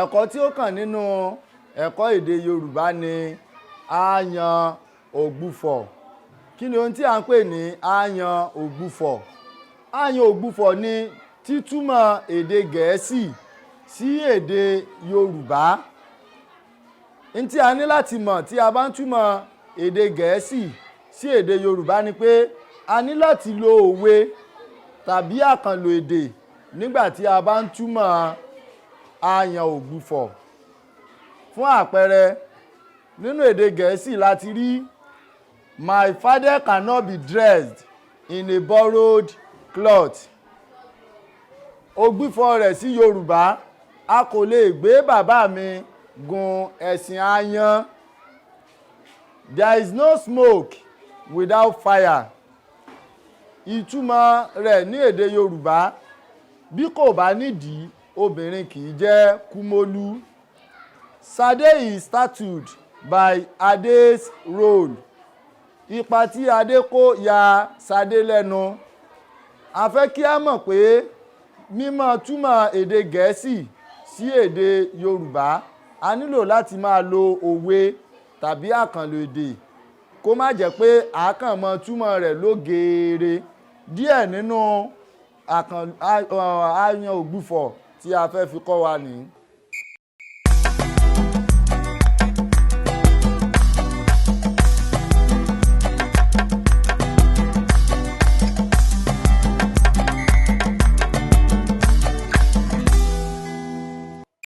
Ẹ̀kọ́ tí ó kàn nínú ẹ̀kọ́ èdè Yorùbá ni aáyan ògbufọ̀. Kí ni ohun tí à ń pè ní aáyan ògbufọ̀? Aáyan ògbufọ̀ ni títúmọ̀ èdè Gẹ̀ẹ́sì sí èdè Yorùbá. N tí a ní láti mọ̀ tí a bá ń túmọ̀ èdè Gẹ̀ẹ́sì sí èdè Yorùbá ni pé a ní láti lo òwe tàbí àkànlò èdè nígbà tí a bá ń túmọ̀ aáyan ògbufọ̀. Fún àpẹẹrẹ, nínú èdè Gẹ̀ẹ́sì la ti rí "My father cannot be dressed in a borrowed cloth." Ògbufọ̀ rẹ̀ sí Yorùbá: a kò lè gbé bàbá mi gun ẹṣin aáyán. There is no smoke without fire. Ìtumọ̀ rẹ̀ ní èdè Yorùbá: bí kò bá nídìí, obìnrin kì í jẹ́ Kúmólú. Sade is startled by Ade's role. Ipa tí Adé kó ya Sadé lẹ́nu. A fẹ́ kí a mọ̀ pé mímọ̀ túmọ̀ èdè Gẹ̀ẹ́sì sí èdè Yorùbá, a nílò láti máa lo òwe tàbí àkànlò èdè, kó má jẹ́ pé a kàn mọ túmọ̀ rẹ̀ lógeere. Díẹ̀ nínú aáyan ògbufọ̀ tí a fẹ́ fi kọ́ wa nìyí.